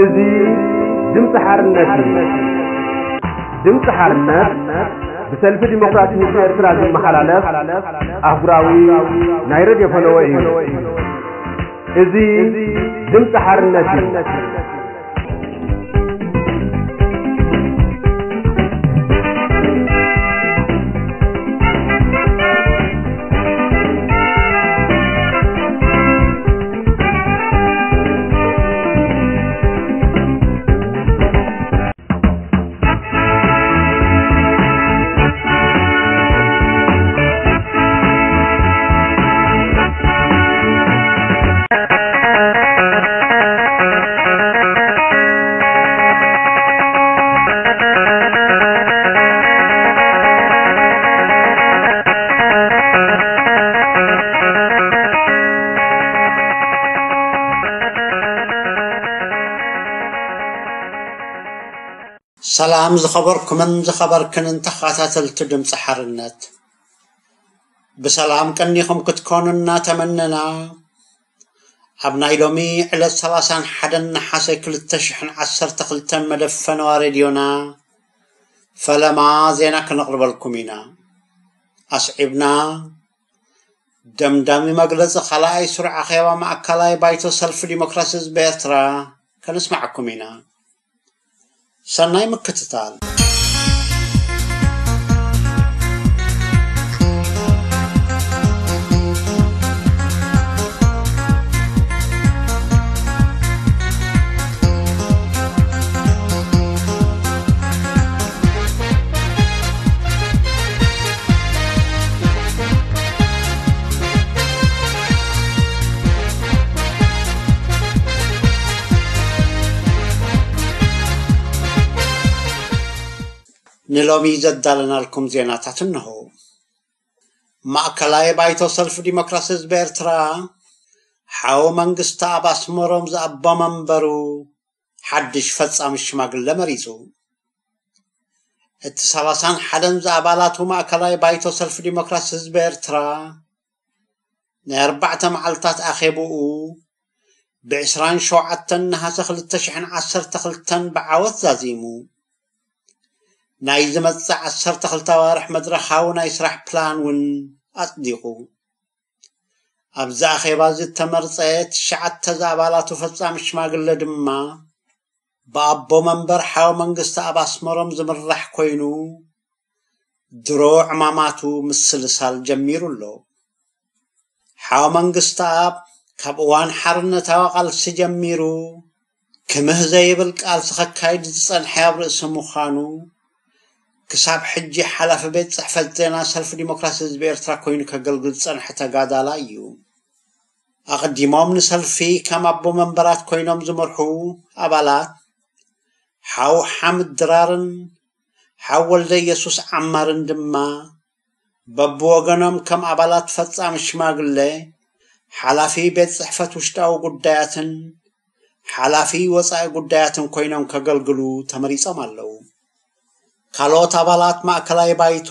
እዚ ድምፂ ሓርነት እዩ። ድምፂ ሓርነት ብሰልፊ ዲሞክራሲ ህዝቢ ኤርትራ ዝመሓላለፍ ኣህጉራዊ ናይ ሬድዮ ፈነወ እዩ። እዚ ድምፂ ሓርነት እዩ። ሰላም ዝኸበርኩምን ዝኸበርክንን ተኸታተልቲ ድምፂ ሓርነት፣ ብሰላም ቀኒኹም ክትኮኑ እናተመነና፣ ኣብ ናይ ሎሚ ዕለት ሰላሳን ሓደን ነሓሰ ክልተ ሽሕን ዓሰርተ ክልተን መደብ ፈነዋ ሬድዮና ፈለማ ዜና ክነቕርበልኩም ኢና። ኣስዒብና ደምዳሚ መግለጺ ካልኣይ ስሩዕ ኣኼባ ማእከላይ ባይቶ ሰልፊ ዲሞክራሲ ህዝቢ ኤርትራ ከነስማዓኩም ኢና። ሰናይ ምክትታል። ንሎሚ ዘዳለናልኩም ዜናታት እንሆ። ማእከላይ ባይቶ ሰልፊ ዲሞክራሲ ህዝቢ ኤርትራ፣ ሓው መንግስቲ ኣብ ኣስመሮም ዝኣቦ መንበሩ ሓድሽ ፈጻሚ ሽማግለ መሪጹ። እቲ ሰላሳን ሓደን ዝኣባላቱ ማእከላይ ባይቶ ሰልፊ ዲሞክራሲ ህዝቢ ኤርትራ፣ ናይ ኣርባዕተ መዓልታት ኣኼብኡ፣ ብ ዕስራን ሸውዓተን ነሓሰ ክልተ ሽሕን ዓሰርተ ክልተን ብዓወት ዛዚሙ። ናይ ዝመጽእ ዓሰርተ ክልተ ኣዋርሕ መድረኻዊ ናይ ስራሕ ፕላን እውን ኣጽዲቑ። ኣብዚ ኣኼባ እዚ እተመርጸ ትሽዓተ ዝኣባላቱ ፈጻሚ ሽማግለ ድማ፣ ብኣቦ መንበር ሓው መንግስቲ ኣብ ኣስመሮም ዝምራሕ ኮይኑ፣ ድሮ ዕማማቱ ምስልሳል ጀሚሩ ኣሎ። ሓው መንግስቲ ኣብ ካብ እዋን ሓርነታዊ ቃልሲ ጀሚሩ ክምህ ዘይብል ቃልሲ ከካይድ ዝጸንሐ ኣብ ርእሲ ምዃኑ፣ ክሳብ ሕጂ ሓላፊ ቤት ጽሕፈት ዜና ሰልፊ ዲሞክራሲ ህዝቢ ኤርትራ ኮይኑ ከገልግል ዝጸንሐ ተጋዳላይ እዩ። ኣቐዲሞም ንሰልፊ ከም ኣቦ መንበራት ኮይኖም ዝመርሑ ኣባላት ሓው ሓምድ ድራርን ሓው ወልደ ኢየሱስ ዓማርን ድማ በብወገኖም ከም ኣባላት ፈጻሚ ሽማግለ፣ ሓላፊ ቤት ጽሕፈት ውሽጣዊ ጉዳያትን ሓላፊ ወጻኢ ጉዳያትን ኮይኖም ከገልግሉ ተመሪጾም ኣለዉ። ካልኦት ኣባላት ማእከላይ ባይቶ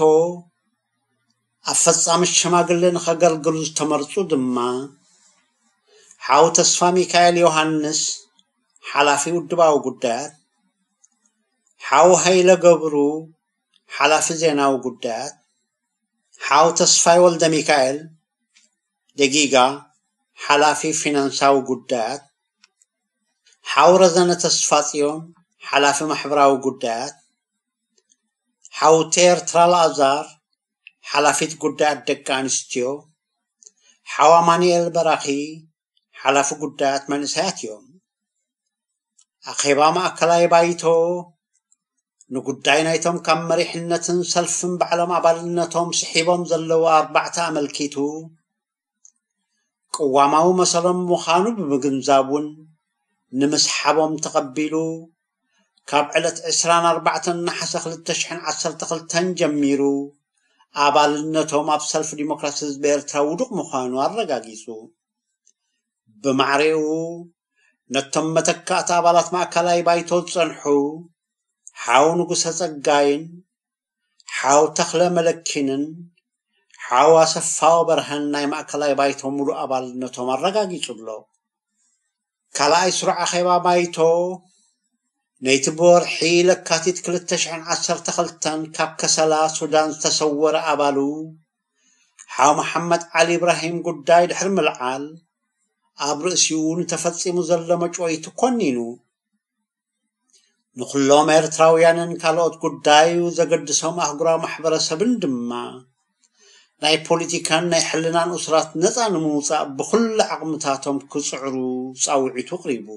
ኣብ ፈጻሚ ሽማግለ ንኸገልግሉ ዝተመርጹ ድማ፣ ሓው ተስፋ ሚካኤል ዮሃንስ፣ ሓላፊ ውድባዊ ጉዳያት፣ ሓው ሃይለ ገብሩ፣ ሓላፊ ዜናዊ ጉዳያት፣ ሓው ተስፋይ ወልደ ሚካኤል፣ ደጊጋ፣ ሓላፊ ፊናንሳዊ ጉዳያት፣ ሓው ረዘነ ተስፋጽዮን፣ ሓላፊ ማሕበራዊ ጉዳያት፣ ሓው ኤርትራ ላዛር፣ ሓላፊት ጉዳያት ደቂ ኣንስትዮ፣ ሓው ኣማኑኤል በራኺ፣ ሓላፊ ጉዳያት መንእሰያት እዮም። ኣኼባ ማእከላይ ባይቶ ንጉዳይ ናይቶም ካብ መሪሕነትን ሰልፍን ባዕሎም ኣባልነቶም ስሒቦም ዘለዉ ኣርባዕተ ኣመልኪቱ፣ ቅዋማዊ መሰሎም ምዃኑ ብምግንዛብ እውን ንምስሓቦም ተቐቢሉ፣ ካብ ዕለት ዕስራን ኣርባዕተን ነሓሰ ክልተ ሽሕን ዓሰርተ ክልተን ጀሚሩ ኣባልነቶም ኣብ ሰልፊ ዲሞክራሲ ህዝቢ ኤርትራ ውዱቕ ምዃኑ ኣረጋጊጹ። ብማዕሬኡ ነቶም መተካእቲ ኣባላት ማእከላይ ባይቶ ዝጸንሑ ሓው ንጉሰ ጸጋይን ሓው ተኽለ መለኪንን ሓው ኣሰፋ በርሀን ናይ ማእከላይ ባይቶ ሙሉእ ኣባልነቶም ኣረጋጊጹ ኣሎ። ካልኣይ ስሩዕ ኣኼባ ባይቶ ነይቲ ብወርሒ ለካቲት ክልተ ሽሕን ዓሰርተ ክልተን ካብ ከሰላ ሱዳን ዝተሰወረ ኣባሉ ሓው መሓመድ ዓሊ ኢብራሂም ጉዳይ ድሕሪ ምልዓል፣ ኣብ ርእሲኡ ንተፈጺሙ ዘሎ መጭወይቲ ኮኒኑ። ንኹሎም ኤርትራውያንን ካልኦት ጉዳዩ ዘገድሶም ኣህጉራዊ ማሕበረሰብን ድማ፣ ናይ ፖለቲካን ናይ ሕልናን እሱራት ነጻ ንምውጻእ ብኹሉ ዓቕምታቶም ክጽዕሩ ጻውዒቱ ኣቕሪቡ።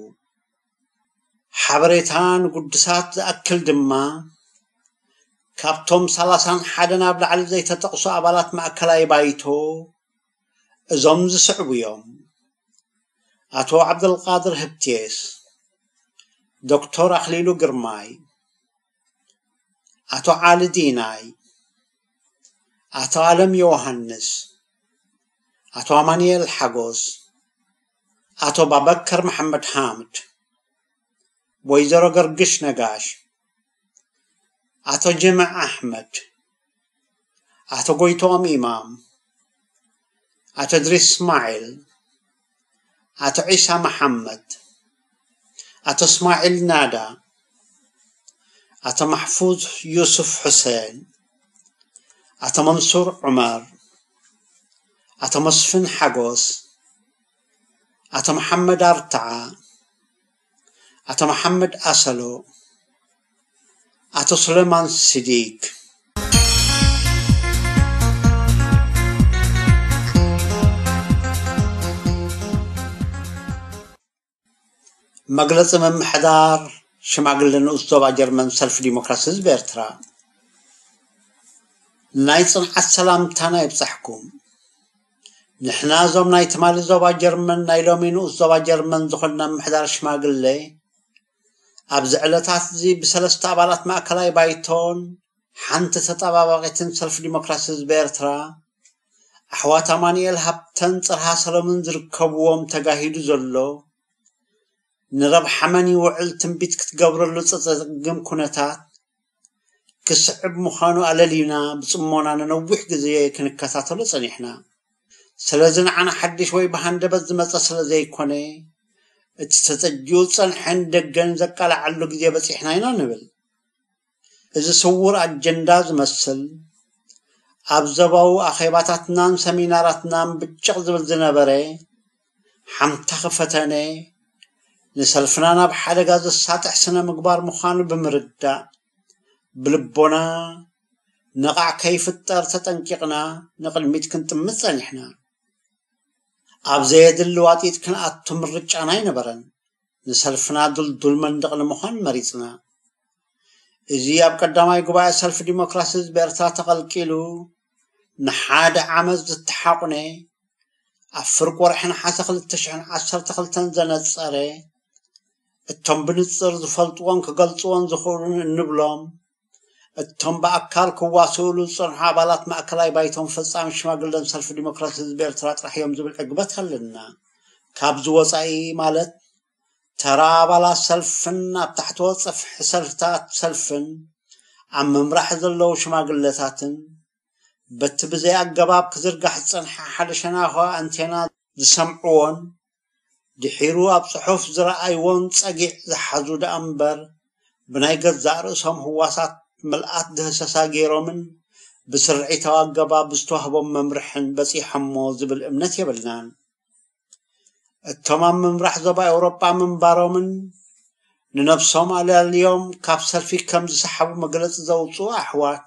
ሓበሬታ ንጉዱሳት ዝኣክል ድማ፣ ካብቶም ሰላሳን ሓደን ኣብ ላዕሊ ዘይተጠቕሱ ኣባላት ማእከላይ ባይቶ፣ እዞም ዝስዕቡ እዮም። ኣቶ ዓብደልቃድር ህብቴስ፣ ዶክተር ኣኽሊሉ ግርማይ፣ ኣቶ ዓሊ ዲናይ፣ ኣቶ ኣለም ዮሃንስ፣ ኣቶ ኣማኑኤል ሓጎስ፣ ኣቶ ባበከር መሓመድ ሓምድ፣ ወይዘሮ ገርግሽ ነጋሽ፣ ኣቶ ጀምዕ ኣሕመድ፣ ኣቶ ጎይትኦም ኢማም፣ ኣቶ እድሪስ እስማዒል፣ ኣቶ ዒሳ መሓመድ፣ ኣቶ እስማዒል ናዳ፣ ኣቶ ማሕፉዝ ዩሱፍ ሑሴን፣ ኣቶ መንሱር ዑመር፣ ኣቶ መስፍን ሓጎስ፣ ኣቶ መሓመድ ኣርትዓ፣ ኣቶ መሓመድ ኣሰሎ፣ ኣቶ ሱሌማን ሲዲግ። መግለጺ ምምሕዳር ሽማግለ ንኡስ ዞባ ጀርመን ሰልፊ ዲሞክራሲ ህዝቢ ኤርትራ። ናይ ጽንዓት ሰላምታና ይብጻሕኩም። ንሕና እዞም ናይ ትማሊ ዞባ ጀርመን፣ ናይ ሎሚ ንኡስ ዞባ ጀርመን ዝኾንና ምምሕዳር ሽማግለ፣ ኣብዚ ዕለታት እዚ ብሰለስተ ኣባላት ማእከላይ ባይቶን ሓንቲ ተጠባባቒትን ሰልፊ ዲሞክራሲ ህዝቢ ኤርትራ፣ ኣሕዋት ኣማኑኤል ሃብተን ጽርሃ ሰሎምን ዝርከብዎም ተጋሂዱ ዘሎ፣ ንረብሓ መን ይውዕል ትንቢት ክትገብረሉ ዘጸግም ኩነታት ክስዕብ ምዃኑ ኣለሊና ብጽሞና ንነዊሕ ግዜ ክንከታተሎ ጸኒሕና። ስለዚ ንዓና ሓድሽ ወይ ብሃንደበት ዝመጸ ስለ ዘይኮነ፣ እቲ ተጸጂኡ ዝጸንሐን ደገን ዘቃልዓሉ ግዜ በጺሕና ኢና ንብል። እዚ ስዉር ኣጀንዳ ዝመስል፣ ኣብ ዞባዊ ኣኼባታትናን ሰሚናራትናን ብጭቕ ዝብል ዝነበረ፣ ሓምታኺ ፈተነ፣ ንሰልፍና ናብ ሓደጋ ዘሳጥሕ ስነ ምግባር ምዃኑ ብምርዳእ፣ ብልቦና ነቓዕ ከይፍጠር ተጠንቂቕና ንቕድሚት ክንጥምት ጸኒሕና። ኣብ ዘየድሊ ዋጢጥ ክንኣቱ ምርጫና ኣይነበረን። ንሰልፍና ድልዱል መንደቕ ንምዃን መሪጽና። እዚ ኣብ ቀዳማይ ጉባኤ ሰልፊ ዲሞክራሲ ህዝቢ ኤርትራ ተቐልቂሉ ንሓደ ዓመት ዝተሓቑነ፣ ኣብ ፍርቂ ወርሒ ነሓሰ ክልተ ሽሕን ዓሰርተ ክልተን ዘነጸረ፣ እቶም ብንጽር ዝፈልጥዎን ክገልጽዎን ዝኽእሉን እንብሎም፣ እቶም ብኣካል ክዋስኡሉ ዝጸንሑ ኣባላት ማእከላይ ባይቶን ፈጻሚ ሽማግለን ሰልፊ ዲሞክራሲ ህዝቢ ኤርትራ ጥራሕ እዮም ዝብል ዕግበት ኣለና። ካብዚ ወጻኢ ማለት፣ ተራ ኣባላት ሰልፍን ኣብ ታሕተዎት ጽፍሒ ሰልፍታት ሰልፍን ኣብ ምምራሕ ዘለዉ ሽማግለታትን፣ በቲ ብዘይ ኣገባብ ክዝርጋሕ ዝጸንሐ ሓደ ሸነኹ ኣንቴና ዝሰምዕዎን፣ ድሒሩ ኣብ ጽሑፍ ዝረኣይዎን ጸጊዕ ዝሓዙ ደኣ እምበር፣ ብናይ ገዛእ ርእሶም ህዋሳት ምልኣት ድህሰሳ ገይሮምን ብስርዒታዊ ኣገባብ ብዝተዋህቦም መምርሕን በጺሖሞ ዝብል እምነት የብልናን። እቶም ኣብ ምምራሕ ዞባ ኤውሮጳ ምንባሮምን ንነብሶም ኣላልዮም ካብ ሰልፊ ከም ዝሰሓቡ መግለጺ ዘውጽኡ ኣሕዋት፣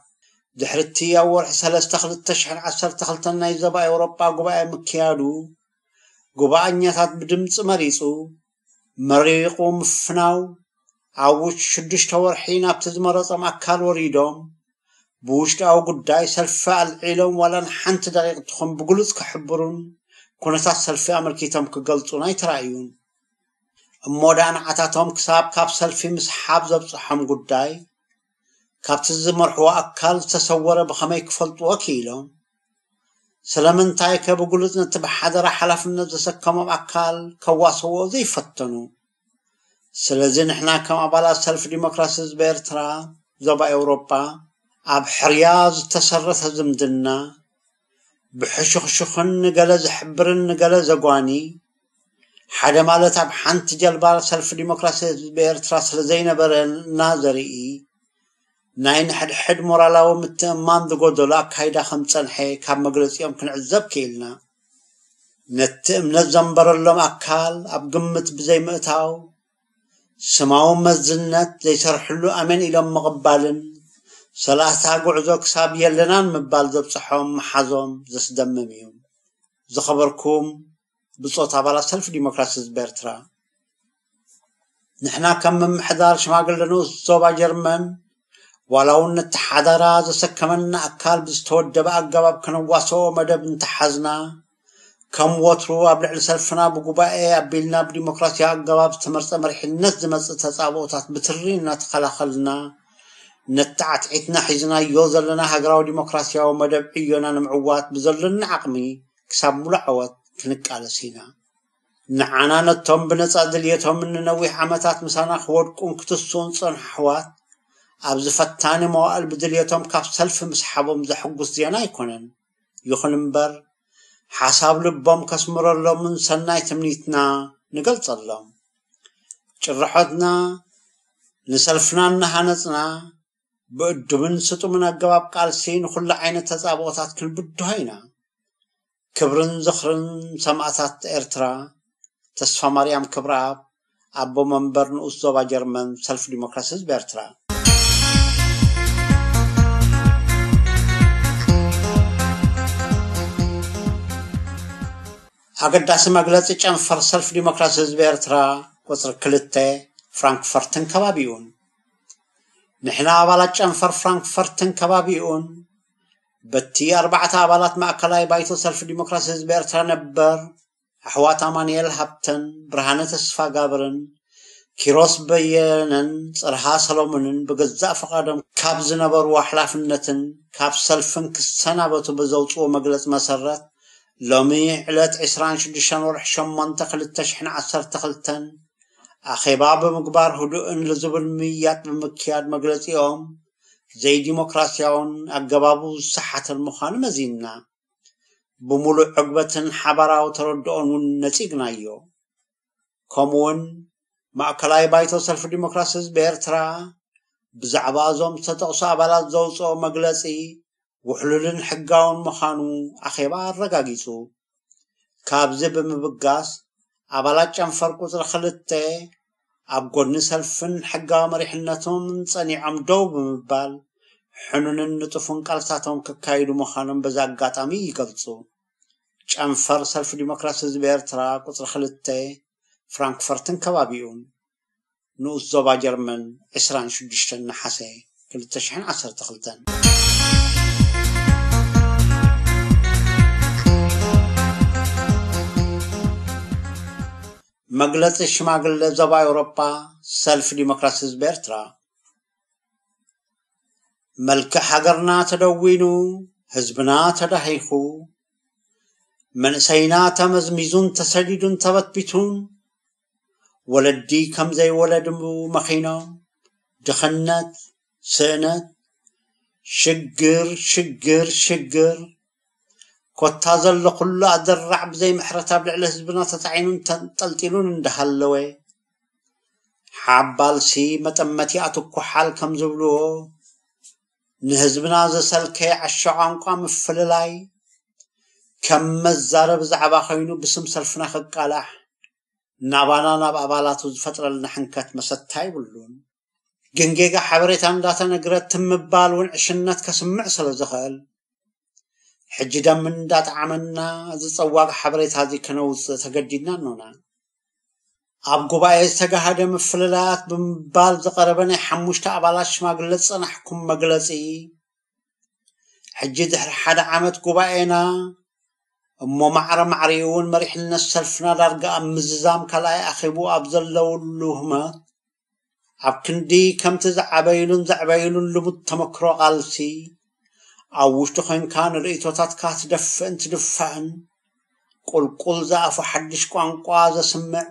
ድሕሪ እቲ ኣብ ወርሒ ሰለስተ ክልተ ሽሕን ዓሰርተ ክልተን ናይ ዞባ ኤውሮጳ ጉባኤ ምክያዱ፣ ጉባኣኛታት ብድምጺ መሪጹ፣ መሪቑ ምፍናው፣ ኣብ ውሽጢ ሽዱሽተ ወርሒ ናብቲ ዝመረጾም ኣካል ወሪዶም፣ ብውሽጣዊ ጉዳይ ሰልፊ ኣልዒሎም ዋላ ንሓንቲ ደቂቕ ትኹን ብግሉጽ ክሕብሩን ኩነታት ሰልፊ ኣመልኪቶም ክገልጹን ኣይተራእዩን። እሞ ደኣ ንዓታቶም ክሳብ ካብ ሰልፊ ምስሓብ ዘብጽሖም ጉዳይ፣ ካብቲ ዝመርሕዎ ኣካል ዝተሰወረ ብኸመይ ክፈልጥዎ ክኢሎም? ስለምንታይከ ብግሉጽ ነቲ ብሓደራ ሓላፍነት ዘሰከሞም ኣካል ከዋስዎ ዘይፈተኑ? ስለዚ ንሕና ከም ኣባላት ሰልፊ ዲሞክራሲ ህዝቢ ኤርትራ ዞባ ኤውሮጳ፣ ኣብ ሕርያ ዝተሰረተ ዝምድና፣ ብሕሹኽሹኽን ንገለ ዘሕብርን ንገለ ዘጓኒ፣ ሓደ ማለት ኣብ ሓንቲ ጀልባ ሰልፊ ዲሞክራሲ ህዝቢ ኤርትራ ስለ ዘይነበረና ዘርኢ ናይ ንሕድሕድ ሞራላዊ ምትእምማን ዝጎደሎ ኣካይዳ ከም ዝጸንሐ ካብ መግለጺኦም ክንዕዘብ ክኢልና። ነቲ እምነት ዘንበረሎም ኣካል ኣብ ግምት ብዘይምእታው፣ ስማዊ መዝነት ዘይሰርሕሉ ኣሜን ኢሎም ምቕባልን ሰላሳ ጉዕዞ ክሳብ የለናን ምባል ዘብጽሖም መሓዞም ዘስደምም እዩ። ዝኸበርኩም ብጾት ኣባላት ሰልፊ ዲሞክራሲ ህዝቢ ኤርትራ፣ ንሕና ከም ምምሕዳር ሽማግለ ንኡስ ዞባ ጀርመን ዋላ እውን ነቲ ሓደራ ዘሰከመና ኣካል ብዝተወደበ ኣገባብ ከነዋስኦ መደብ እንተሓዝና፣ ከም ወትሩ ኣብ ልዕሊ ሰልፍና ብጉባኤ ኣቢልና ብዲሞክራሲያዊ ኣገባብ ዝተመርጸ መሪሕነት ዝመጽእ ተጻብኦታት ብትሪ እናተኸላኸልና፣ ነቲ ዓትዒትና ሒዝናዮ ዘለና ሃገራዊ ዲሞክራሲያዊ መደብ ዕዮና ንምዕዋት ብዘሎና ዓቕሚ ክሳብ ሙሉእ ዓወት ክንቃለስ ኢና። ንዓና ነቶም ብነጻ ድልየቶምን ንነዊሕ ዓመታት ምሳና ክወድቁን ክትስኡን ዝጸንሑ ኣሕዋት፣ ኣብዚ ፈታኒ መዋእል ብድልየቶም ካብ ሰልፊ ምስሓቦም ዘሕጉስ ዜና ኣይኮነን። ይኹን እምበር፣ ሓሳብ ልቦም ከስምረሎምን ሰናይ ትምኒትና ንገልጸሎም። ጭርሖትና ንሰልፍና እናሃነጽና፣ ብእዱብን ስጡምን ኣገባብ ቃልሲ ንኹሉ ዓይነት ተጻብኦታት ክንብድሆ ኢና። ክብርን ዝኽርን ሰማእታት ኤርትራ። ተስፋ ማርያም ክብረኣብ፣ ኣቦ መንበር ንኡስ ዞባ ጀርመን ሰልፊ ዲሞክራሲ ህዝቢ ኤርትራ። ኣገዳሲ መግለጺ ጨንፈር ሰልፊ ዲሞክራሲ ህዝቢ ኤርትራ ቁጽሪ ክልተ፣ ፍራንክፈርትን ከባቢኡን። ንሕና ኣባላት ጨንፈር ፍራንክፈርትን ከባቢኡን፣ በቲ ኣርባዕተ ኣባላት ማእከላይ ባይቶ ሰልፊ ዲሞክራሲ ህዝቢ ኤርትራ ነበር ኣሕዋት ኣማኑኤል ሃብተን፣ ብርሃነ ተስፋ ጋብርን፣ ኪሮስ በየነን ጽርሃ ሰሎሞንን ብገዛእ ፍቓዶም ካብ ዝነበርዎ ሓላፍነትን ካብ ሰልፍን ክሰናበቱ ብዘውጽዎ መግለጺ መሰረት፣ ሎሚ ዕለት ዕስራን ሽዱሽተን ወርሒ ሸሞንተ ክልተ ሽሕን ዓሰርተ ክልተን ኣኼባ ብምግባር ህዱእን ልዙብን ምይያጥ ብምክያድ መግለጺኦም ዘይዲሞክራሲያውን ኣገባቡ ዝሰሓተን ምዃኑ መዚንና። ብምሉእ ዕግበትን ሓባራዊ ተረድኦን እውን ነጺግናዮ። ከምኡውን ማእከላይ ባይቶ ሰልፊ ዲሞክራሲ ህዝቢ ኤርትራ ብዛዕባ እዞም ዝተጠቕሱ ኣባላት ዘውጽኦ መግለጺ ውሕሉልን ሕጋውን ምዃኑ ኣኼባ ኣረጋጊጹ። ካብዚ ብምብጋስ ኣባላት ጨንፈር ቁጽሪ ክልተ ኣብ ጎኒ ሰልፍን ሕጋዊ መሪሕነቶምን ጸኒዖም ደው ብምባል ሕኑንን ንጡፍን ቃልሳቶም ከካይዱ ምዃኖም በዚ ኣጋጣሚ ይገልጹ። ጨንፈር ሰልፊ ዲሞክራሲ ህዝቢ ኤርትራ ቁጽሪ ክልተ፣ ፍራንክፈርትን ከባቢኡን። ንኡስ ዞባ ጀርመን፣ ዕስራን ሽዱሽተን ነሓሰ ክልተ ሽሕን ዓሰርተ ክልተን። መግለጺ ሽማግለ ዞባ ኤውሮጳ ሰልፊ ዲሞክራሲ ህዝቢ ኤርትራ። መልክዕ ሃገርና ተደዊኑ፣ ህዝብና ተዳሂኹ፣ መንእሰይና ተመዝሚዙን ተሰዲዱን ተበትቢቱን፣ ወለዲ ከም ዘይወለዱ መኺኖም፣ ድኽነት፣ ስእነት፣ ሽግር፣ ሽግር፣ ሽግር፣ ኮታ ዘሎ ኩሉ ኣደራዕ ብዘይ ምሕረት ኣብ ልዕሊ ህዝብና ተጻዒኑን ተንጠልጢሉን እንዳሃለወ፣ ሓባልሲ መጠመቲኣ ትኩሓል ከም ዝብልዎ፣ ንህዝብና ዘሰልከየ ዓሻ ቋንቋ ምፍልላይ ከም መዛረቢ ዛዕባ ኮይኑ ብስም ሰልፍና ክቃላሕ፣ ናባና ናብ ኣባላቱ ዝፈጥረልና ሕንከት መሰታ ይብሉን። ግን ጌጋ ሓበሬታ እንዳተነግረ ትም ምባል እውን ዕሽነት ከስምዕ ስለ ዝኽእል፣ ሕጂ ደም እንዳጠዓመና ዝጸዋግ ሓበሬታ እዚ ከነውጽእ ተገዲድና ኣኖና። ኣብ ጉባኤ ዝተጋሃደ ምፍልላያት ብምባል ዝቐረበ ናይ ሓሙሽተ ኣባላት ሽማግለ ዝጸናሕኩም መግለጺ፣ ሕጂ ድሕሪ ሓደ ዓመት ጉባኤና እሞ ማዕረ ማዕሪኡ እውን መሪሕነት ሰልፍና ዳርጋ ኣብ ምዝዛም ካልኣይ ኣኼብኡ ኣብ ዘለውሉ ህሞት፣ ኣብ ክንዲ ከምቲ ዝዓበይሉን ዘዕበይሉን ልሙድ ተመክሮ ቃልሲ፣ ኣብ ውሽጢ ኮይንካ ንርእይቶታትካ ትደፍእን ትድፋእን፣ ቁልቁል ዝኣፉ ሓድሽ ቋንቋ ዘስምዕ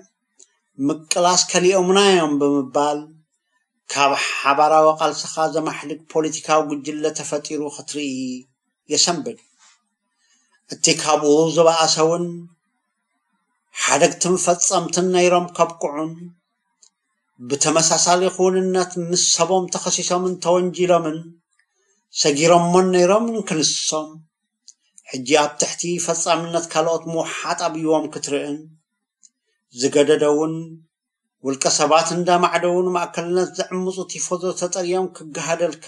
ምቅላስ ከሊኦምና እዮም ብምባል፣ ካብ ሓባራዊ ቃልስኻ ዘማሕልግ ፖለቲካዊ ጉጅለ ተፈጢሩ ክትርኢ የሰንብድ። እቲ ካብኡ ዝበኣሰ እውን ሓደግትን ፈጸምትን ነይሮም ከብቅዑን፣ ብተመሳሳሊ ክውንነት ምስ ሰቦም ተኸሲሶምን ተወንጂሎምን ሰጊሮሞን ነይሮምን ክንሶም፣ ሕጂ ኣብ ትሕቲ ፈጻምነት ካልኦት ምውሓጥ ኣብይዎም ክትርእን፣ ዝገደደ እውን ውልቀ ሰባት እንዳማዕደውን ማእከልነት ዘዕምጹ ቲፎዞ ተጠርዮም ክገሃደልካ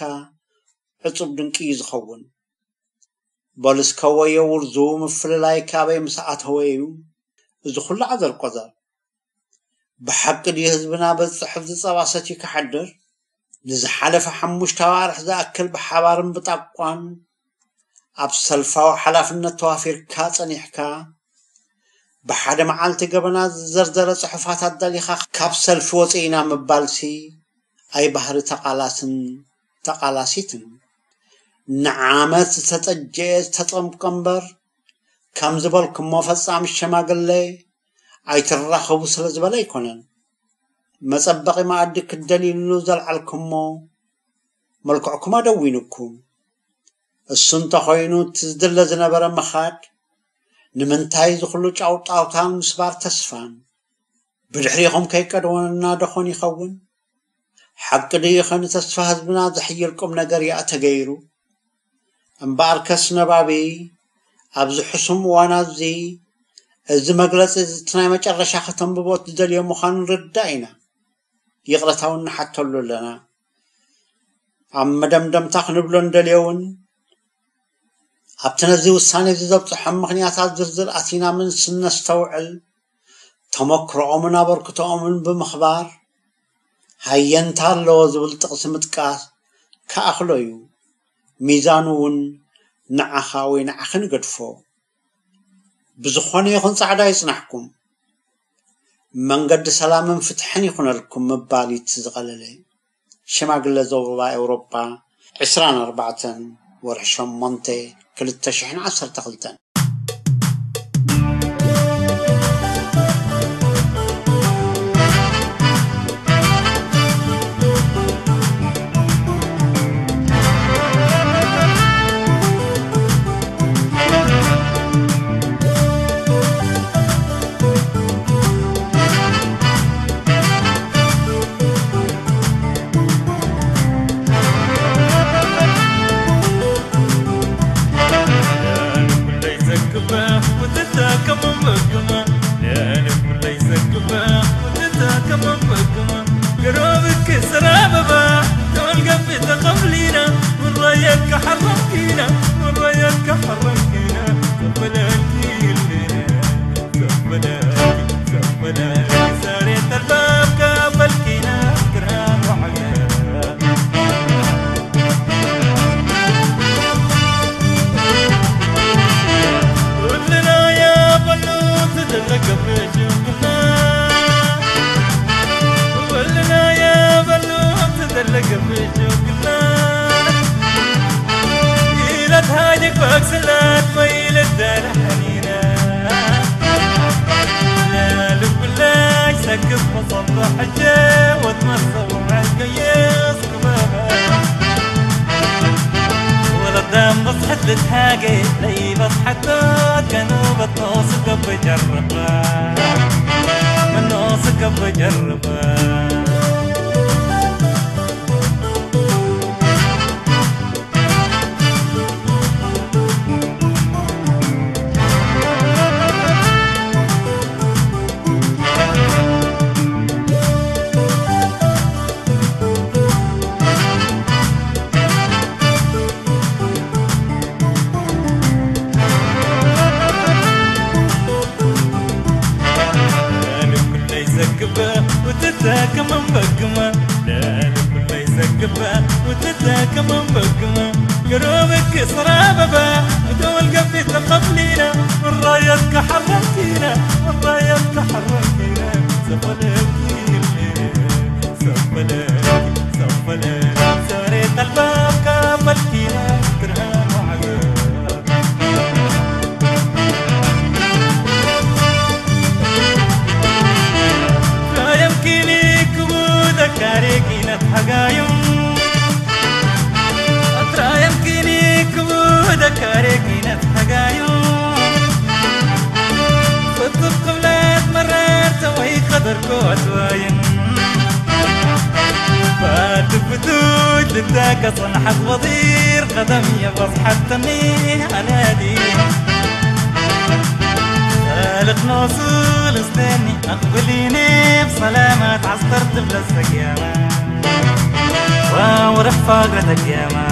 ዕጹብ ድንቂ እዩ ዝኸውን። በሉ እስከ ወዮ ውርዙ ምፍልላይ ካበይ ምስ ኣተወ እዩ እዚ ኩሉ ዓዘርቆዘር? ብሓቂ ድዩ ህዝብና በዚ ጽሑፍ ዝጸባ ሰትዩ ክሓድር? ንዝሓለፈ ሓሙሽተ ኣዋርሕ ዝኣክል ብሓባርን ብጣቋን ኣብ ሰልፋዊ ሓላፍነት ተዋፊርካ ጸኒሕካ፣ ብሓደ መዓልቲ ገበና ዝዘርዘረ ጽሑፋት ኣዳሊኻ ካብ ሰልፊ ወጺእና ምባልሲ ኣይ ባህሪ ተቓላስን ተቓላሲትን። ንዓመት ዝተጠጀኤ ዝተጠምቀ እምበር፣ ከም ዝበልኩሞ ፈጻሚ ሸማግለ ኣይትራኸቡ ስለ ዝበለ ኣይኮነን። መጸበቒ መኣዲ ክትደልዩሉ ዘልዓልኩሞ መልክዕኩም ኣደዊኑኩም። እሱ እንተኾይኑ እቲ ዝድለ ዝነበረ ምኻድ፣ ንምንታይ እዚ ኩሉ ጫውጣውታን ምስባር ተስፋን? ብድሕሪኹም ከይቀደወና ደኾን ይኸውን? ሓቂ ድዩ ኸ ንተስፋ ህዝብና ዘሕይል ቁም ነገር እያ ተገይሩ? እምበኣርከስ ነባቢ፣ ኣብዚ ሕሱም እዋን ኣብዚ፣ እዚ መግለጺ እዚ እቲ ናይ መጨረሻ ከተንብቦ ትደልዮ ምዃኑ ንርዳእ ኢና። ይቕረታ እውን ንሓተሉ ኣለና። ኣብ መደምደምታ ክንብሎ እንደልዮ እውን፣ ኣብቲ ነዚ ውሳኔ እዚ ዘብጽሖም ምኽንያታት ዝርዝር ኣቲና ምስ እነስተውዕል፣ ተመክሮኦምን ኣበርክቶኦምን ብምኽባር፣ ሃየንታ ኣለዎ ዝብል ጥቕሲ ምጥቃስ ክኣኽሎ እዩ። ሚዛኑ እውን ንዓኻ ወይ ንዓኺ ንገድፎ። ብዝኾነ ይኹን ጻዕዳ ይጽናሕኩም፣ መንገዲ ሰላምን ፍትሕን ይኹነልኩም ምባል እዩ እቲ ዝቐለለ። ሽማግለ ዞባ ኤውሮጳ፣ ዕስራን ኣርባዕተን ወርሒ ሸሞንተ ክልተ ሽሕን ዓሰርተ ክልተን። بركوت وين؟ فاتفتوت للتاكة صنحت وضير قدم يبص حتى مي أنا دي. سالق نوصل استني أقبليني بسلامة عصرت بلا السقيامة. وورح فقرتك يا ما.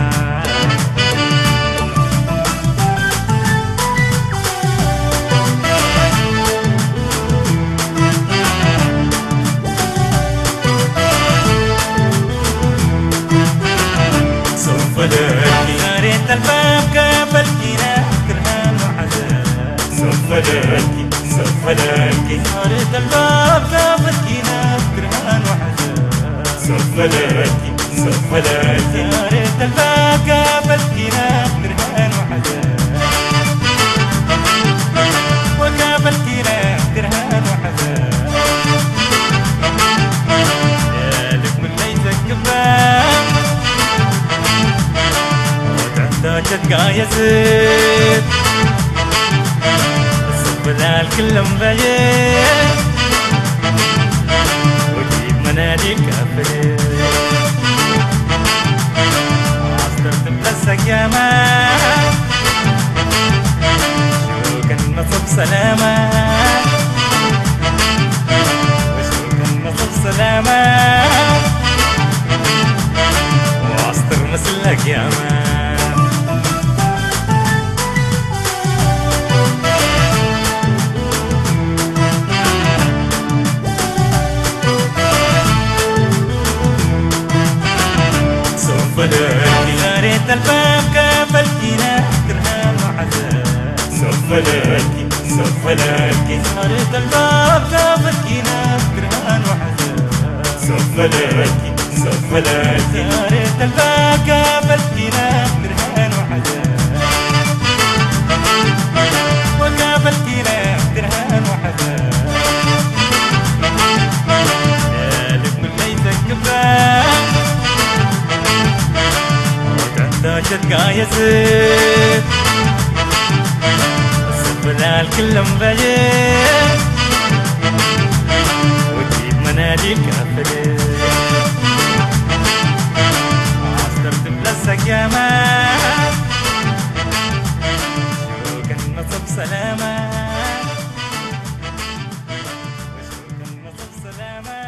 سوف داكي. قريت الباب قابلتينا كرهان وحزان. سوف داكي، سوف داكي. قريت الباب قابلتينا كرهان وحزان. سوف داكي، سوف داكي. قريت الباب قابلتينا كرهان وحزان. وقابلتينا كرهان وحزان. يا لك من ليس الكفاح. وتحتاج تقايسك. الصف ذا الكل مبين. وجيب مناديل كافر. عصر تمسك يا مان. شو كان مصب سلامة. وشو كان مصب سلامة. وعصر مسلك يا مان. سوف نبكي. قريت الباب قابلتينا كرهان وحزان. سوف نبكي، سوف نبكي. قريت الباب قابلتينا كرهان وحزان. سوف نبكي، سوف نبكي. قريت الباب قابلتينا كرهان وحزان. وقابلتينا كرهان وحزان. يا لك من ليس الكفاح. وتحتاج تقايسك. الصف ذا الكل مبين. وتجيب مناديل كافلة. عسكر تملسك يا مان. شو كان مصب سلامة. شو كان مصب سلامة.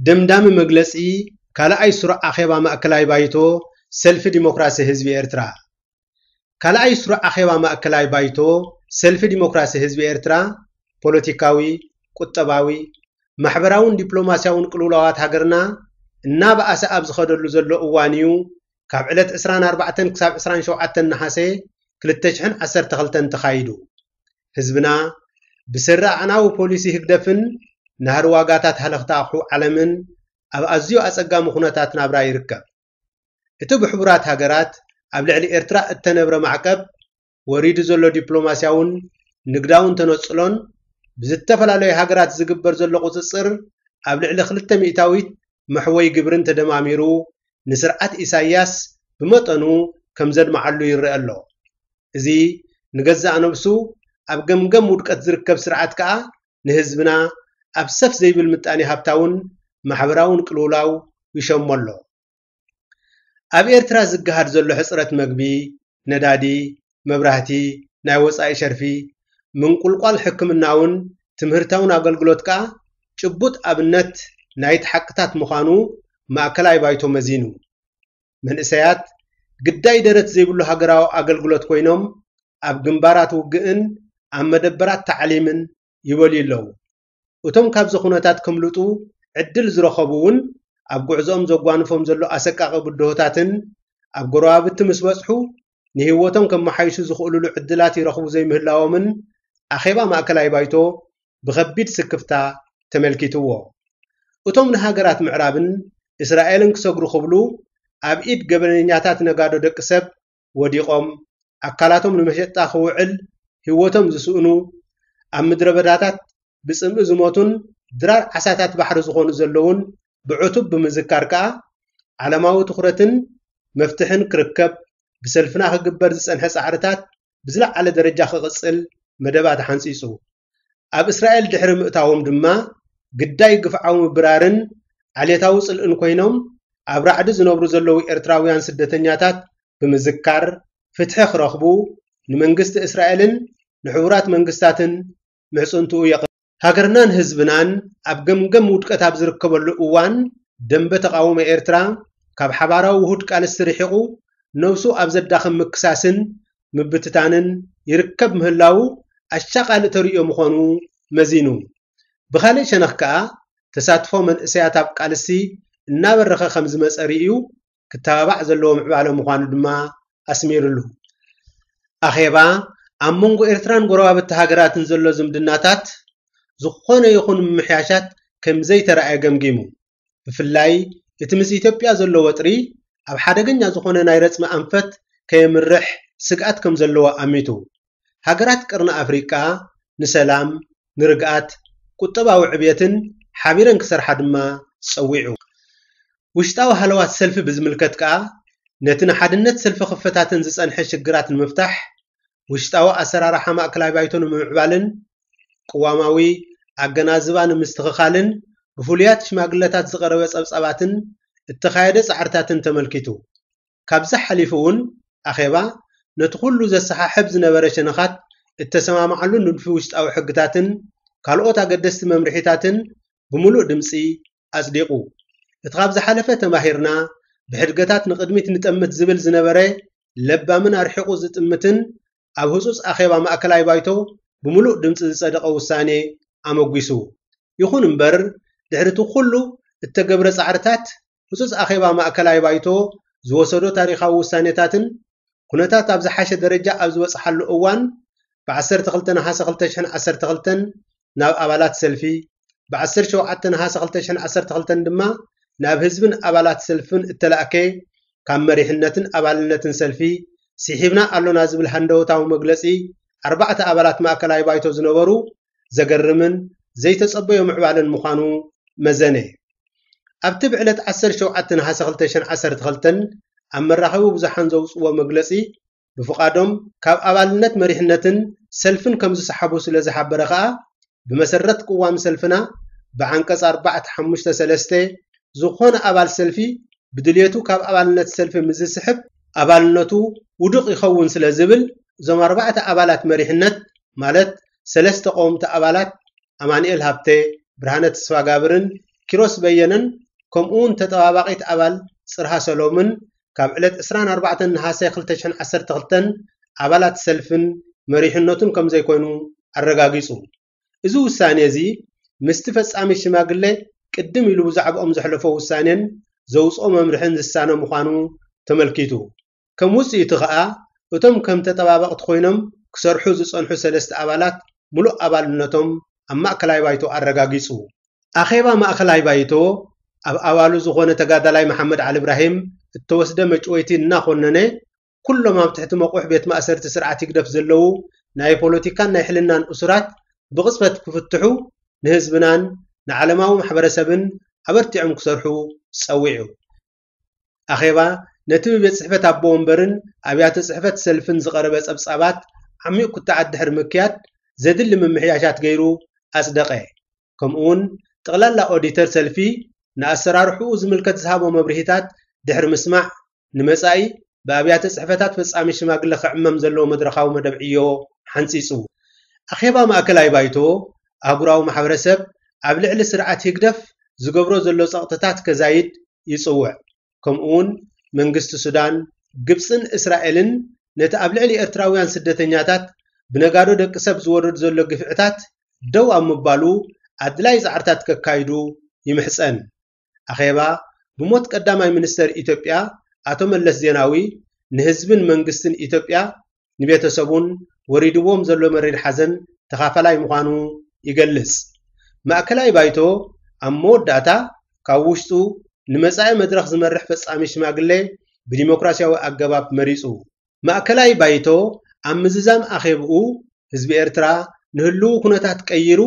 ደምዳሚ መግለጺ ካልኣይ ስሩዕ ኣኼባ ማእከላይ ባይቶ ሰልፊ ዲሞክራሲ ህዝቢ ኤርትራ። ካልኣይ ስሩዕ ኣኼባ ማእከላይ ባይቶ ሰልፊ ዲሞክራሲ ህዝቢ ኤርትራ፣ ፖለቲካዊ፣ ቁጠባዊ፣ ማሕበራውን ዲፕሎማስያውን ቅልውላዋት ሃገርና እናበኣሰ ኣብ ዝኸደሉ ዘሎ እዋን እዩ፣ ካብ ዕለት ዕስራን ኣርባዕተን ክሳብ ዕስራን ሸውዓተን ነሓሰ ክልተ ሽሕን ዓሰርተ ክልተን ተኻይዱ። ህዝብና ብሰሪ ኣዕናዊ ፖሊሲ ህግደፍን ናህሪ ዋጋታት ሃለኽቲ ኣቑሑ ዓለምን ኣብ ኣዝዩ ኣጸጋሚ ኩነታት ናብራ ይርከብ። እቲ ብሕቡራት ሃገራት ኣብ ልዕሊ ኤርትራ እተነብረ ማዕቀብ፣ ወሪዱ ዘሎ ዲፕሎማስያውን ንግዳውን ተነጽሎን ብዝተፈላለዩ ሃገራት ዝግበር ዘሎ ቁጽጽር ኣብ ልዕሊ ክልተ ሚእታዊት መሕወይ ግብርን ተደማሚሩ ንስርዓት ኢሳያስ ብመጠኑ ከም ዘድመዓሉ ይረአ ኣሎ። እዚ ንገዛእ ነብሱ ኣብ ገምገም ውድቀት ዝርከብ ስርዓት ከኣ ንህዝብና ኣብ ሰፍ ዘይብል ምጣኔ ሃብታውን ማሕበራውን ቅልውላው ይሸሞ ኣሎ። ኣብ ኤርትራ ዝገሃድ ዘሎ ሕጽረት መግቢ፣ ነዳዲ፣ መብራህቲ፣ ናይ ወጻኢ ሸርፊ፣ ምንቁልቋል ሕክምናውን ትምህርታውን ኣገልግሎት ከኣ ጭቡጥ ኣብነት ናይቲ ሓቅታት ምዃኑ ማእከላይ ባይቶ መዚኑ። መንእሰያት ግዳይ ደረት ዘይብሉ ሃገራዊ ኣገልግሎት ኮይኖም ኣብ ግንባራት ውግእን ኣብ መደበራት ታዕሊምን ይበልዩ ኣለዉ። እቶም ካብዚ ኩነታት ከምልጡ ዕድል ዝረኸቡ እውን ኣብ ጉዕዞኦም ዘጓንፎም ዘሎ ኣሰቃቒ ብድሆታትን ኣብ ጎረባብቲ ምስ በጽሑ ንህይወቶም ከመሓይሹ ዝኽእሉሉ ዕድላት ይረኽቡ ዘይምህላዎምን ኣኼባ ማእከላይ ባይቶ ብኸቢድ ስክፍታ ተመልኪትዎ። እቶም ንሃገራት ምዕራብን እስራኤልን ክሰግሩ ክብሉ ኣብ ኢድ ገበነኛታት ነጋዶ ደቂ ሰብ ወዲቖም፣ ኣካላቶም ንመሸጣ ክውዕል ህይወቶም ዝስእኑ፣ ኣብ ምድረ በዳታት ብጽምኢ ዝሞቱን ድራር ዓሳታት ባሕሪ ዝኾኑ ዘለዉን ብዕቱብ ብምዝካር ከኣ፣ ዓለማዊ ትኹረትን መፍትሕን ክርከብ ብሰልፍና ክግበር ዝጸንሐ ጻዕርታት ብዝለዓለ ደረጃ ክቕጽል መደባት ሓንጺጹ። ኣብ እስራኤል ድሕሪ ምእታዎም ድማ ግዳይ ግፍዓዊ ምብራርን ዓሌታዊ ጽልእን ኮይኖም ኣብ ራዕዲ ዝነብሩ ዘለዉ ኤርትራውያን ስደተኛታት ብምዝካር ፍትሒ ክረኽቡ ንመንግስቲ እስራኤልን ንሕቡራት መንግስታትን ምሕጽንትኡ የቕርብ። ሃገርናን ህዝብናን ኣብ ገምገም ውድቀት ኣብ ዝርከበሉ እዋን ደንበ ተቓውሞ ኤርትራ ካብ ሓባራዊ ውሁድ ቃልሲ ርሒቑ ነብሱ ኣብ ዘዳኽም ምክሳስን ምብትታንን ይርከብ ምህላዉ ኣሻቓሊ ተርእዮ ምዃኑ መዚኑ። ብኻልእ ሸነኽ ከኣ ተሳትፎ መንእሰያት ኣብ ቃልሲ እናበረኸ ከም ዝመጸ ርእዩ ክተባባዕ ዘለዎ ምዕባለ ምዃኑ ድማ ኣስሚሩሉ። ኣኼባ ኣብ መንጎ ኤርትራን ጎረባብቲ ሃገራትን ዘሎ ዝምድናታት ዝኾነ ይኹን ምምሕያሻት ከም ዘይተረኣየ ገምጊሙ። ብፍላይ እቲ ምስ ኢትዮጵያ ዘሎ ወጥሪ ኣብ ሓደገኛ ዝኾነ ናይ ረጽሚ ኣንፈት ከየምርሕ ስግኣት ከም ዘለዎ ኣሚቱ። ሃገራት ቀርኒ ኣፍሪቃ ንሰላም፣ ንርግኣት፣ ቁጠባዊ ዕብየትን ሓቢረን ክሰርሓ ድማ ጸዊዑ። ውሽጣዊ ሃለዋት ሰልፊ ብዝምልከት ከኣ ነቲ ንሓድነት ሰልፊ ክፈታተን ዝጸንሐ ሽግራት ንምፍታሕ ውሽጣዊ ኣሰራርሓ ማእከላይ ባይቶ ንምምዕባልን ቅዋማዊ ኣገናዝባ ንምስትኽኻልን ብፍሉያት ሽማግለታት ዝቐረበ ጸብጻባትን እተኻየደ ጻዕርታትን ተመልኪቱ። ካብዚ ሓሊፉ እውን ኣኼባ ነቲ ኩሉ ዘሰሓሕብ ዝነበረ ሸነኻት እተሰማምዓሉ ንድፊ ውሽጣዊ ሕግታትን ካልኦት ኣገደስቲ መምርሒታትን ብምሉእ ድምጺ ኣጽዲቑ። እቲ ካብ ዝሓለፈ ተማሂርና ብሕድገታት ንቕድሚት ንጠምት ዝብል ዝነበረ ለባምን ኣርሒቑ ዝጥምትን ኣብ ህጹጽ ኣኼባ ማእከላይ ባይቶ ብምሉእ ድምጺ ዝጸደቐ ውሳኔ ኣመጒሱ። ይኹን እምበር ድሕሪ እቲ ኩሉ እተገብረ ጻዕርታት ህጹጽ ኣኼባ ማእከላይ ባይቶ ዝወሰዶ ታሪኻዊ ውሳኔታትን ኩነታት ኣብ ዝሓሸ ደረጃ ኣብ ዝበጽሓሉ እዋን ብ ዓሰርተ ክልተ ነሓሰ ክልተ ሽሕን ዓሰርተ ክልተን ናብ ኣባላት ሰልፊ፣ ብ ዓሰርተ ሸውዓተ ነሓሰ ክልተ ሽሕን ዓሰርተ ክልተን ድማ ናብ ህዝብን ኣባላት ሰልፍን እተላእከ ካብ መሪሕነትን ኣባልነትን ሰልፊ ስሒብና ኣሎና ዝብል ሃንደበታዊ መግለጺ ኣርባዕተ ኣባላት ማእከላይ ባይቶ ዝነበሩ ዘገርምን ዘይተጸበዮ ምዕባለን ምዃኑ መዘነ። ኣብቲ ብዕለት ዓሰርተ ሸውዓተ ነሓሰ ክልተ ሽሕን ዓሰርተ ክልተን ኣብ መራኸቢ ብዙሓን ዘውጽዎ መግለጺ ብፍቓዶም ካብ ኣባልነት መሪሕነትን ሰልፍን ከም ዝሰሓቡ ስለ ዝሓበረ ከኣ ብመሰረት ቅዋም ሰልፍና ብዓንቀጽ ኣርባዕተ ሓሙሽተ ሰለስተ ዝኾነ ኣባል ሰልፊ ብድልየቱ ካብ ኣባልነት ሰልፊ ምስ ዝስሕብ ኣባልነቱ ውዱቕ ይኸውን ስለ ዝብል እዞም ኣርባዕተ ኣባላት መሪሕነት ማለት ሰለስተ ቀወምቲ ኣባላት ኣማኑኤል ሃብተ፣ ብርሃነ ተስፋጋብርን ኪሮስ በየነን ከምኡ እውን ተጠባባቒት ኣባል ጽርሃ ሰሎምን ካብ ዕለት ዕስራን ኣርባዕተን ነሓሰ ክልተ ሽሕን ዓሰርተ ክልተን ኣባላት ሰልፍን መሪሕነቱን ከም ዘይኮይኑ ኣረጋጊጹ። እዚ ውሳኔ እዚ ምስቲ ፈጻሚ ሽማግለ ቅድም ኢሉ ብዛዕባኦም ዘሕለፎ ውሳኔን ዘውጽኦ መምርሕን ዝሳነ ምዃኑ ተመልኪቱ። ከም ውጽኢቱ ከኣ እቶም ከም ተጠባበቕቲ ኮይኖም ክሰርሑ ዝጸንሑ ሰለስተ ኣባላት ምሉእ ኣባልነቶም ኣብ ማእከላይ ባይቶ ኣረጋጊጹ። ኣኼባ ማእከላይ ባይቶ ኣብ ኣባሉ ዝኾነ ተጋዳላይ መሓመድ ዓሊ እብራሂም እተወስደ መጭወይቲ እናኾነነ ኩሎም ኣብ ትሕቲ መቑሕ ቤት ማእሰርቲ ስርዓት ህግደፍ ዘለዉ ናይ ፖለቲካን ናይ ሕልናን እሱራት ብቕጽበት ክፍትሑ ንህዝብናን ንዓለማዊ ማሕበረሰብን ኣበርቲዖም ክሰርሑ ጸዊዑ። ኣኼባ ነቲ ብቤት ጽሕፈት ኣቦ ወንበርን ኣብያተ ጽሕፈት ሰልፍን ዝቐረበ ጸብጻባት ዓሚቕ ክትዓት ድሕሪ ምክያድ ዘድሊ ምምሕያሻት ገይሩ ኣጽደቐ። ከምኡውን ጠቕላላ ኦዲተር ሰልፊ ንኣሰራርሕኡ ዝምልከት ዝሃቦ መብርሂታት ድሕሪ ምስማዕ ንመጻኢ ብኣብያተ ጽሕፈታት ፈጻሚ ሽማግለ ክዕመም ዘለዎ መድረኻዊ መደብ ዕዮ ሓንጺጹ። ኣኼባ ማእከላይ ባይቶ ኣህጉራዊ ማሕበረሰብ ኣብ ልዕሊ ስርዓት ህግደፍ ዝገብሮ ዘሎ ጸቕጥታት ከዛይድ ይጽውዕ። ከምኡውን መንግስቲ ሱዳን፣ ግብጽን እስራኤልን ነቲ ኣብ ልዕሊ ኤርትራውያን ስደተኛታት ብነጋዶ ደቂ ሰብ ዝወርድ ዘሎ ግፍዕታት ደው ኣብ ምባሉ ኣድላይ ጻዕርታት ከካይዱ ይምሕጸን። ኣኼባ ብሞት ቀዳማይ ሚኒስተር ኢትዮጵያ ኣቶ መለስ ዜናዊ ንህዝብን መንግስትን ኢትዮጵያ ንቤተሰቡን ወሪድዎም ዘሎ መሪር ሓዘን ተኻፋላይ ምዃኑ ይገልጽ። ማእከላይ ባይቶ ኣብ መወዳእታ ካብ ውሽጡ ንመጻኢ መድረኽ ዝመርሕ ፈጻሚ ሽማግለ ብዲሞክራሲያዊ ኣገባብ መሪጹ። ማእከላይ ባይቶ ኣብ ምዝዛም ኣኼብኡ ህዝቢ ኤርትራ ንህልዉ ኩነታት ቀይሩ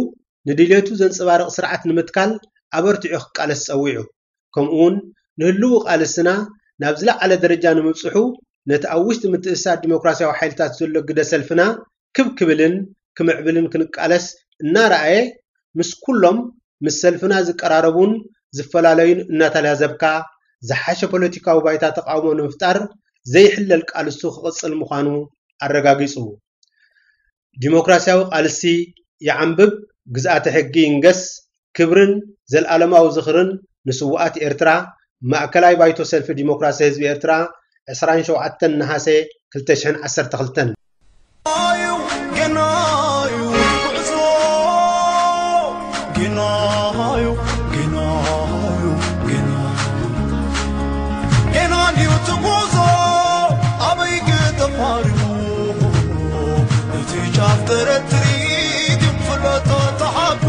ንድልየቱ ዘንጸባርቕ ስርዓት ንምትካል ኣበርቲዑ ክቃለስ ጸዊዑ። ከምኡውን ንህልዉ ቃልስና ናብ ዝለዓለ ደረጃ ንምብጽሑ ነቲ ኣብ ውሽጢ ምትእስሳር ዲሞክራሲያዊ ሓይልታት ዘሎ ግደ ሰልፍና ክብ ክብልን ክምዕብልን ክንቃለስ እናረኣየ፣ ምስ ኩሎም ምስ ሰልፍና ዝቀራረቡን ዝፈላለዩን እናተላዘብካ፣ ዝሓሸ ፖለቲካዊ ባይታ ተቓውሞ ንምፍጣር ዘይሕለል ቃልሱ ክቕጽል ምዃኑ ኣረጋጊጹ። ዲሞክራሲያዊ ቃልሲ ይዓንብብ፣ ግዝኣተ ሕጊ ይንገስ፣ ክብርን ዘልኣለማዊ ዝኽርን ንስውኣት ኤርትራ። ማእከላይ ባይቶ ሰልፊ ዲሞክራሲ ህዝቢ ኤርትራ፣ ዕስራን ሸውዓተን ነሓሰ ክልተ ሽሕን ዓሰርተ ክልተን። ገናዩ ጉዕዞ፣ ገናዩ፣ ገናዩ፣ ገና፣ ገና ድዩ እቲ ጉዕዞ ኣበይ ተፋሪቑ? እቲ ጫፍ ተረትሪት ፍለጦ ተሓቁ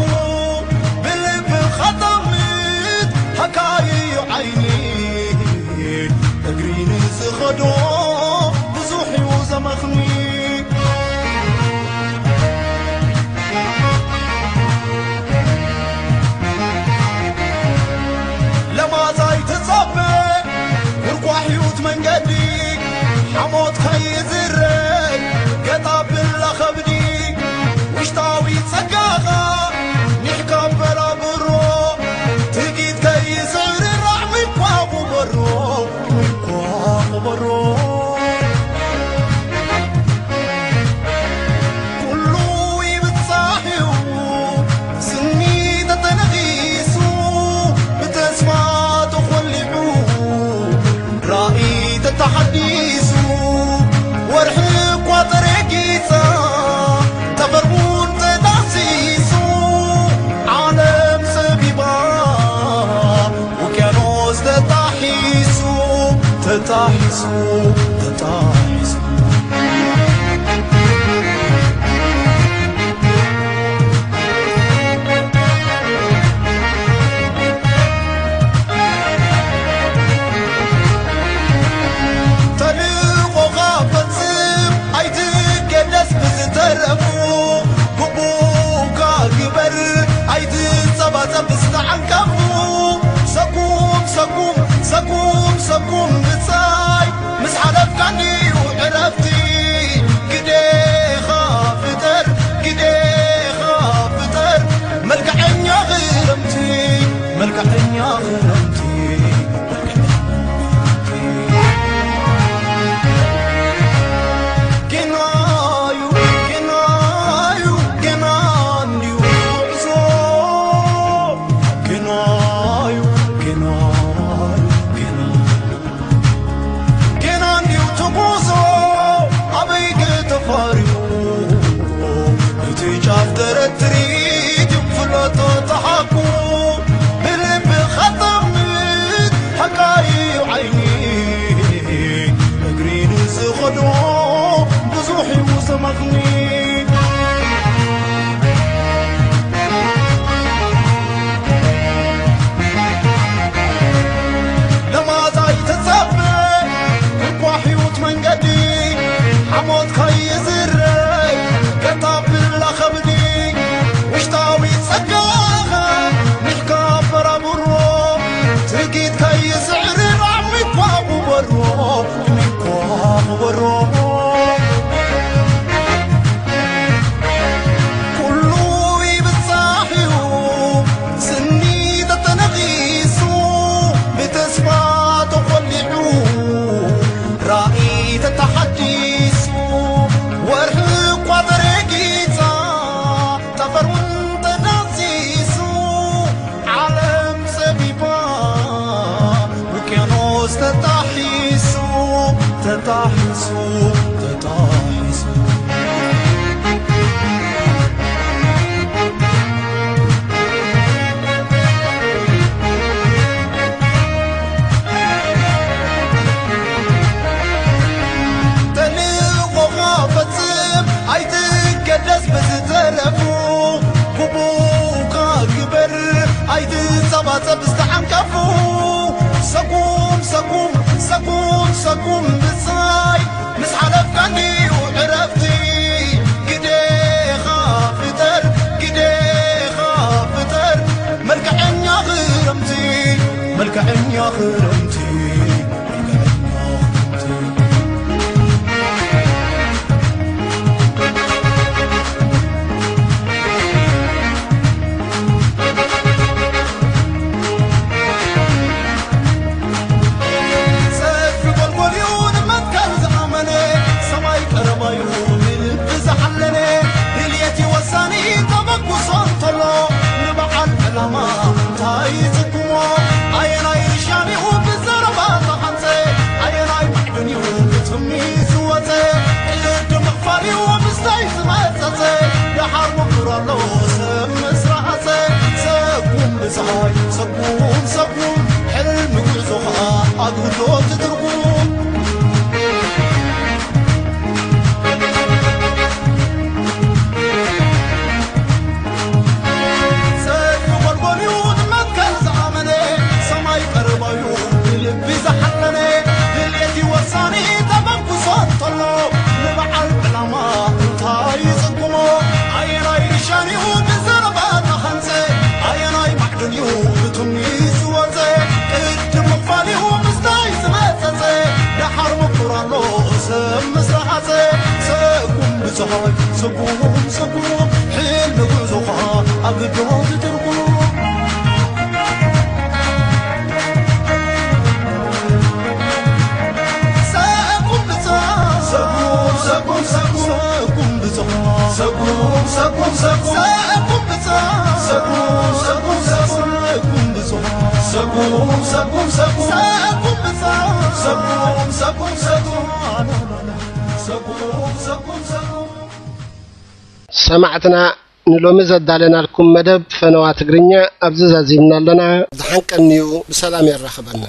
ብልብኻ ጠምት ሃካይዮ ዓይኒ እግሪ ንዝኸዶ ብዙሕ እዩ ዘመኽኒ። ለማዛይ ተጸበ፣ ርኳሕ ህይወት መንገዲ፣ ሓሞት ከይዝረግ፣ ገጣ ብላ ከብዲ፣ ውሽጣዊ ጸጋኻ፣ ኒሕካ በላብሮ፣ ትጊት ከይስዕርራዕ፣ ሚኳ ቁበሮ፣ ሚኳ ቁበሮ። ኩሉ ይብጻሕ እዩ፣ ስኒ ተተነኺሱ፣ ብተስፋ ተኾሊዑ፣ ራእይ ተተሓዲሱ፣ ወርሒ እኳ ተረጊጻ፣ ጠፈር እውን ተዳሲሱ፣ ዓለም ጸቢባ፣ ውቅያኖስ ተጣሒሱ፣ ተጣሒሱ፣ ተጣሒሱ። ተልእኾኻ ፈጽም ኣይትገደስ ብዝተረፉ፣ ግቡእካ ግበር ኣይትጸባጸብ ዝተዓንቀፉ። ሰጉም ሰጉም ሰጉም ሰጉም ብጻይ ምስ ሓለፍካ እንድዩ ዕረፍቲ። ግዴኻ ፍጠር፣ ግዴኻ ፍጠር፣ መልክዐኛ ክረምቲ፣ መልክዐኛ ክረምቲ። ጌናዩ፣ ጌናዩ፣ ጌና እንድዩ ጉዕዞ። ጌናዩ፣ ጌናዩ፣ ጌና፣ ጌና እንድዩ እቲ ጉዕዞ ኣበይ ተፋሪቑ? እቲ ጫፍ ተረትሪት ፍለጦ ተሓቁ ብልብኻ ጠምት ሓቃዩ ዓይኒ እግሪ ንዝኸዶ ብዙሕ እዩ ዘመኽኒ። ለማዛ ይተጸበ እኳ ሕይወት መንገዲ ሓሞት ከይዝረግ ገጣብላ ከብዲ ውሽጣዊ ጸጋኻ ንሕካ በራብሮ ትርጊት ከይስዕርራ ሚኳ ጉበሮ ሚኳ ጉበሮ። ኩሉ ይብጻሕ እዩ ስኒ ተተነኺሱ ብተስፋ ተኾሊዑ ራእይ ተተሓዲሱ ወርሒ እኳ ተረጊጻ ጠፈር እውን ተዳሲሱ ዓለም ጸቢባ ውቅያኖስ ተጣሒሱ ተጣሒሱ ተጣሒሱ። ተልእኾኻ ፈጽም ኣይትገደስ ብዝተረፉ ግቡእካ ግበር ኣይትጸባጸብ ዝተዓንቀፉ ሰጉም ሰጉም ሰጉም ሰጉም ብጻይ ምስ ሓለፍካ እንድዩ ዕረፍቲ ግዴኻ ፍጠር ግዴኻ ፍጠር መልክዐኛ ክረምቲ መልክዐኛ ክረምቲ መልክዐኛ ክረምቲ። ሰጉም ሰጉም ሕልሚ ጉዕዞኻ ኣግዶ ትትርጉም። ሰጉም ብጻ ሰጉም ሰጉም ሰጉም ሰጉም ብጻ ሰጉም ሰጉም ሰጉም ሰጉም ብጻ ሰጉም ሰጉም ሰጉም ሰጉም ብጻ ሰጉም ሰጉም ሰጉም ሰጉም ብጻ ሰጉም ሰጉም ሰጉም ሰጉም ሰጉም ሰጉም ሰማዕትና፣ ንሎሚ ዘዳለናልኩም መደብ ፈነዋ ትግርኛ ኣብዚ ዛዚምና ኣለና። ዝሓንቀንዩ ብሰላም የራኽበና።